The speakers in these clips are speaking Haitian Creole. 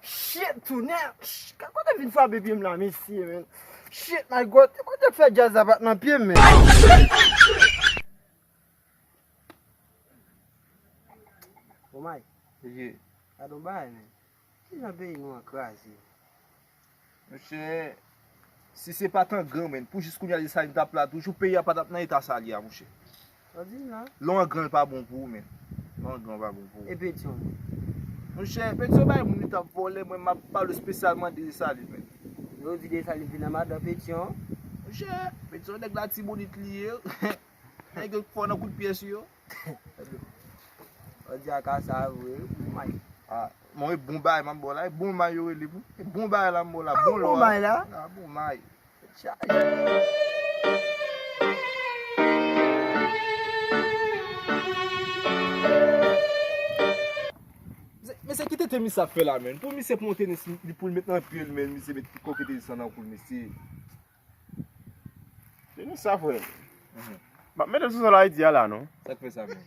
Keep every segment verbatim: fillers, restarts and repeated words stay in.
Shit, tounen. Sh-, kote vin frape pye m la, mesye, men. Shit, my God. Kote fè djaz la bat nan pye m, men. Omay. Ye. Gade yon bagay, men. Kijan peyi nou an kraze? Monchè, si se pa t angran, men, pou jis kounye a Desalin t ap la, toujou peyi a pa t ap nan eta sa li a, monchè. Sa w di m la? Lè w angran, l pa bon pou ou, men. Lè w angran, l pa bon pou ou. E Petyon, men? Monchè, Petyon bay moun li t ap vòlè, mwen, m ap pale espesyalman de Desalin, men. Yo di Desalin vin nan madan Petyon. Monchè, Petyon, nèg Latibonit li ye. Nèg yo fò nan kout pye sou yo. Jodi a ka sa vre, bon may. Ah, mwen, e bon bagay m ap ba w la, e bon may yo rele pou. E bon bagay la m ba w la, bon lò a. Bon may la? Ah, bon may. Chaje. Mesye, ki tenten misye ap fè la, men? Pou misye pran yon tenis pou l met nan pye l, men misye met koke tenis lan nan kou l, mesye. Tenis sa, frè m. Mhm. M ap mete l sou sòl Ayiti a la, non. Sa k fè sa menm?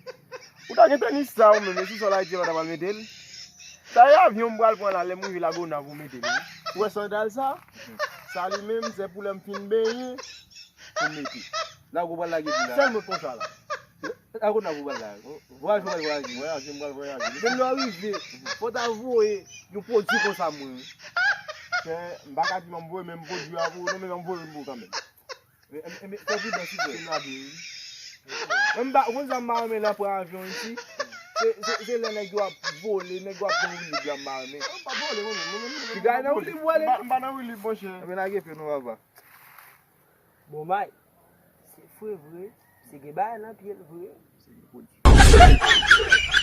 Ou ta gen tenis sa ou menm, e sou sòl Ayiti a ou ta pral mete l? Sa e avyon m pral pran la, lè m rive Lagonav ou mete l, wi. Ou wè sandal sa? Mhm. Sa li menm, se pou lè m fin benyen, pou m mete. La ou pral lage pou la. Sèl mwen konsa la. Lagonav ou pral la. Vwayaje ou pral vwayaje. Vwayaje, m pral vwayaje. Menm lè w rive, fò w ta voye yon pwodui konsa mwen. Fè, m pa ka di m ap voye menm pwodui a pou ou, non, men m ap voye l pou ou kanmenm. Men, men, men, fè pridans, wi, frè. Mwen m pa, ou konn sa m pa renmen lè pran avyon isi. Se, se, se lè nèg yo ap vole, nèg yo ap pran woulib la m pa renmen. Mwen pa vole, mwen menm, mwen menm, mwen pa vole. Piga nan woulib ou ale? M pa, m pa nan woulib, monchè. Ebyen, lage pye nou, papa. Bon, may, se fre vre, se gen bagay nan pye l vre. Se gen pwodui.